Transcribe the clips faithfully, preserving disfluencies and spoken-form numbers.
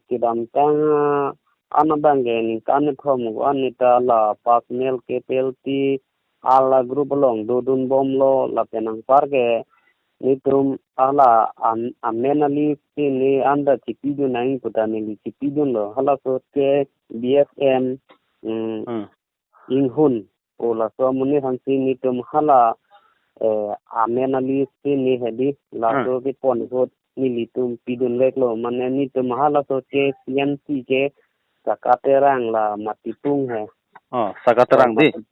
kedamtang, ah, an abang ke ningkan kethom ko-an neta la personal K P L T R la group along dodun bomlo lapen anpar ke netum hala am-, amen a-list ke ne anta chipidun nangji pu ta neli chipidunlo. Halaso ke B F M, mm, Hmm. Inghun pu laso amonit aphansi netum hala, eh, amen a-list ke ne hedi laso Hmm. kepon ahut nelitum pidunveklo. Mane netum halaso ke C M C ke Saka Terang la Matipung he. Oh, Saka Terang Oh, di? Mati-,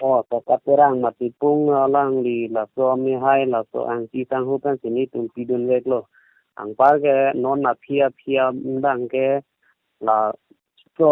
oh, Saka Terang Matipung alangli laso amehai laso angki sangho pensi netum pidunveklo. Anpar ke non aphi aphi abang ke laso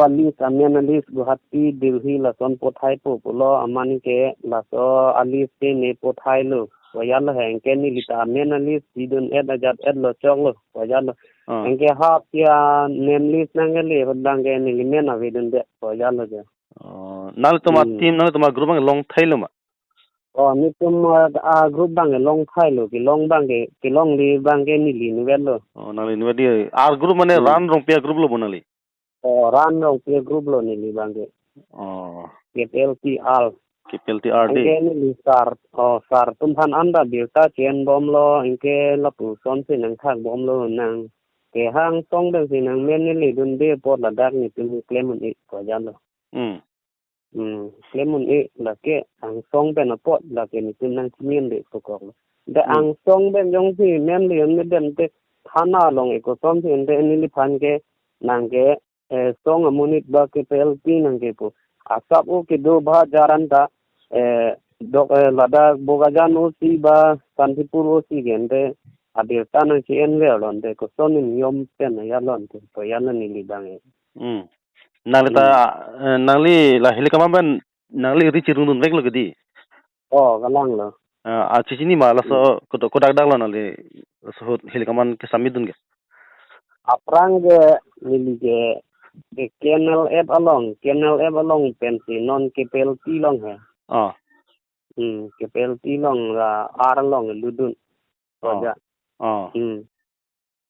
a-list, amen a-list Guwahati, Delhi lason pothaipo pulo, amat ke laso a-list ke ne pothailo. Pajatlo he, anke neli ta amen a-list pidun-et ajat-etlo choklo. Pajatlo. Ah. Anke ha aphi a-name list nangkele ahut abang ke neli men avedunde. Pajatlo je. Oh, nanglitum Hmm. a-team, nanglitum a-group abang longthailo ma? Oh, netum a, a-group abang longthailo, kelong abang ke, kelongle abang ke neli inutvetlo. Oh, nangli inutvet di. R group mane Hmm. Ran Rongpi a-group lo bo nangli? Oh, Ran Rongpi a-group lo neli abang ke. Oh. K P L T R. K P L T R di. Anke neli sir, oh, sir atum aphan anta birta che-en bomlo, anke lapuson si nangthak bomlo nang. Ke ha angsong pensi nangmen neli dunde apot ladak netum klem un-e pajatlo. Hmm. Hmm, klem un-e lake angsong pen apot lake netum nangchimen de pukok lo. De Hmm. angsong pen jongsi menle un-e den te thana along e koson si un-e neliphan ke nang ke, eh, song amonit ba K P L T nang kepu. Asap o kedo ba jaran ta, eh, dok, eh, ladak Bokajan O C ba Santipur O C ke un-e abirta nangche-enverlo un-e koson niyom pen ajatlo un-e. Pajatlo neli abang ke. Hmm. Nangli ta, Hmm. eh, nangli la Hilikaman pen nangli ri chirungdunveklo ke di? Oh, kalanglo. Ah, ah, chechini ma laso Hmm. kodak, kodak dak lo nangli laso ahut Hilikaman ke submit dun ke? Aphrang ke neli ke, ke K N L F along, K N L F along pensi non K P L T along he. Ah. Hmm, K P L T along la R along lutdun. Oh. Pajat. Oh. Hmm.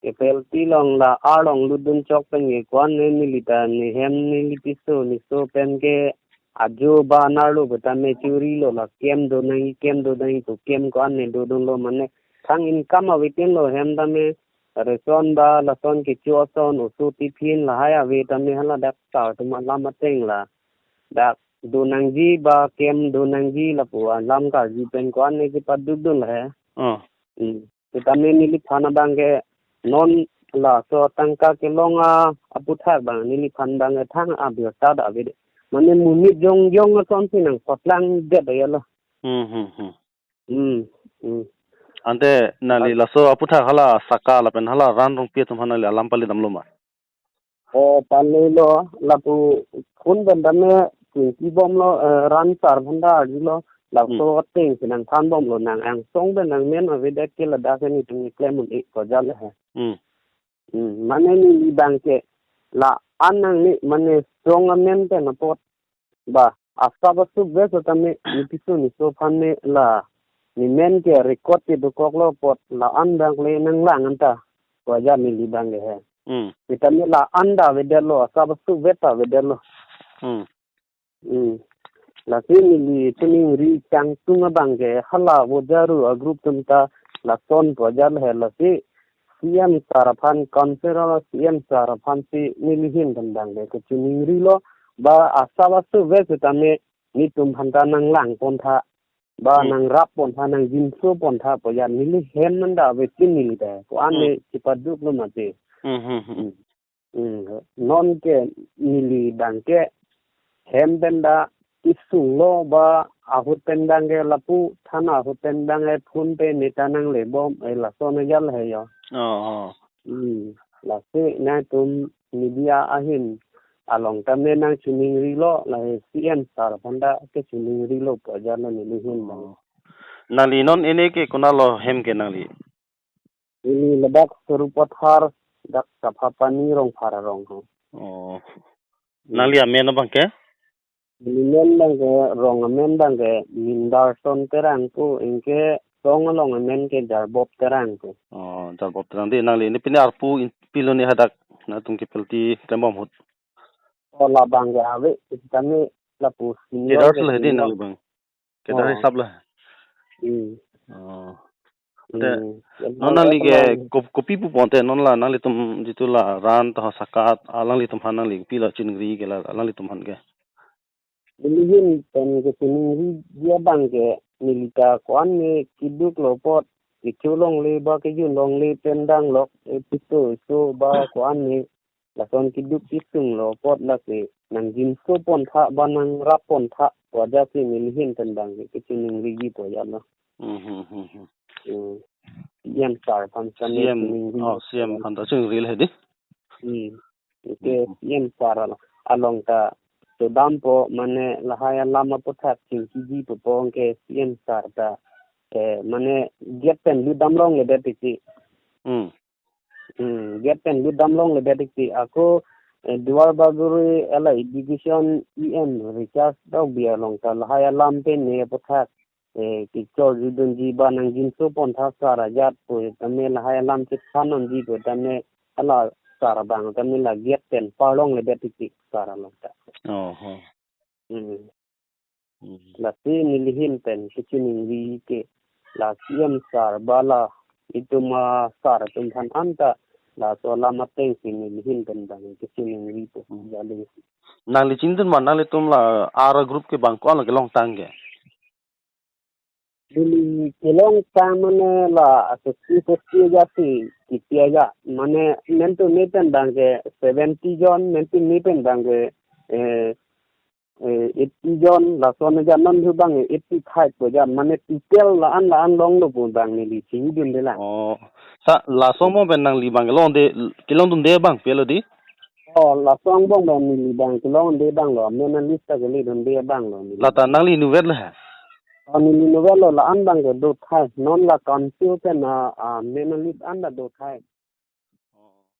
K P L T along la R along lutdun chok pen ke ko-an ne neli ta ne hem neli piso neso pen ke ajo ba nerlo pu tame churilo la camp do nangji, camp do nangji pu camp ko-an ne dodunlo mane thang income ave tin lo hem tame ration ba lason kecho ason oso tiffin lahai ave tame hala dak sir atum alam ateng la dak do nangji ba camp do nangji lapu alam karju pen ko-an ne kepadukdun la he. Oh. Hmm. Sitame neliphan abang ke non laso tangka kelong a, aputhak abang neliphan abang ke thang abirta ta ave de. Mane monit jongjong ason si nangpaklangdet ajatlo. Hmm, hmm, hmm. Hmm, hmm. Ante nangli As- laso aputhak hala Saka lapen hala Ran Rongpi atum aphan nangli alam pali damlo ma? Oh, palilo, lapu phone pen tame chingki bomlo, eh, Ran sir aphan ta arjulo, laso Hmm. ateng si nangthan bomlo nang angsong pen nangmen avedet ke ladak ke netum klem un-e pajatlo he. Hmm. Hmm, mane neli abang ke la-an nangne mane song amen pen apot ba asap asuk ave setame nepiso neso aphan ne la nemen ke record kedokoklo apot la-an abang le nanglang anta pajat neli abang ke he. Hmm. Setame la-an ta avedetlo, asap asuk ave ta avedetlo. Hmm. Hmm. Lasi neli chiningri changtung abang ke hala Bojaru a-group atum ta lason pajat he lasi C M sir aphan, council C M sir aphan si neli ahin pen abang ke kachiningrilo ba asap asuk ave setame netum aphan ta nanglang pontha ba Hmm. nangrap pontha nangjinso pontha pajat neli hem anta ave tin neli ta ko-an Hmm. ne chipaduklo mati. Hmm, hmm, hmm. Hmm. Hmm. Non ke neli abang ke hem pen ta kesunglo ba ahut pen abang ke lapu thana ahut pen abang ke phone pe ne ta nangle bom, eh, lason ajat he jo. Oh, oh. Hmm. Lasi nangtum media ahin along tame nangchiningrilo, lahai C M sir aphan ta kachiningrilo pajatlo neli ahin abang. Oh. Nangli non ene ke konatlo hem ke nangli? Neli ladak Sarupathar dak Saphapani Rongphar arong ho. Oh. Hmm. Nangli amen abang ke? Neli men abang ke, rong amen abang ke Mindarson Terang pu, anke song along amen ke Jarbop Terang pu. Oh, Jarbop Terang di, nangli ne pine arpu in, pilo ne hadak? Nangtum ke penalty klembom ahut. O, labang ke ave, kami lapu senior Cadre ke la hedi senior. Nang bang. Cadre Oh. Hisap la. Hmm. Oh. Te Hmm. non nangli ke Along kop-, kopi pu ponte non la nanglitum jitu la run ta sakat alanglitum aphan nangli pilo chiningri ke la alanglitum aphan ke. Nelihin pen kechiningri abang ke neli ta ko-an ne keduk lo apot kecho longle ba kejun longle pen danglok, eh, pito iso ba ko-an ne lason keduk kesung lo apot lake nangjinso pontha ba nangrap pontha pu ajat si nelihin pen abang ke kechiningri ji pu ajat lo. Hmm, hmm, hmm, hmm. Hmm. C M sir aphan kami C M, chiningri. Oh, C M aphan ta chiningri le hedi. Hmm. Ike Hmm. C M sir along, along ta sodampo mane lahai alam aputhak chingkiji pupo ke C M sir ta, eh, mane gate pen lut dam longle det tiki. Hmm. Hmm, gate pen lut dam longle det tiki. Ako, eh, Duar Bagori hala education E M Richard Tokbi along ta lahai alam pen ne aputhak, eh, kechor judunji ba nangjinso pontha sir ajat pu tame lahai alam chethan nonji pu tame hala sir abang tame la gate pen parlongle det tiki sir along ta. Oh, oh. Hmm. Hmm. Lasi nelihin pen kechiningri ke la C M sir ba la itum a sir atum aphan anta laso alam ateng si nelihin pen abang kechiningri pu Hmm. jaling. Nangli chingdun ma nanglitum la ara group ke bang ko-an la kelongtang ke? Neli kelongtang mane la sixty fifty ajat si kipi ajat mane mentu ne pen abang ke seventy jon, mentu ne pen abang ke, eh, eh, eighty jon, lason ajat non hu abang eighty five pu ajat mane total la-an la-an longlo pu abang neli chingdunde lang. Oh. Sa laso mo pen nangli bang kelongde, kelongdunde bang pilo di? Oh, laso angbong abang neli bang kelongde abang lo, men alista kele dunde abang lo neli. Lata nangli inutvet le ha? Oh, neli inutvet lo, la-an abang ke do thai. Non la council pen a, a, men alist an ta do thai.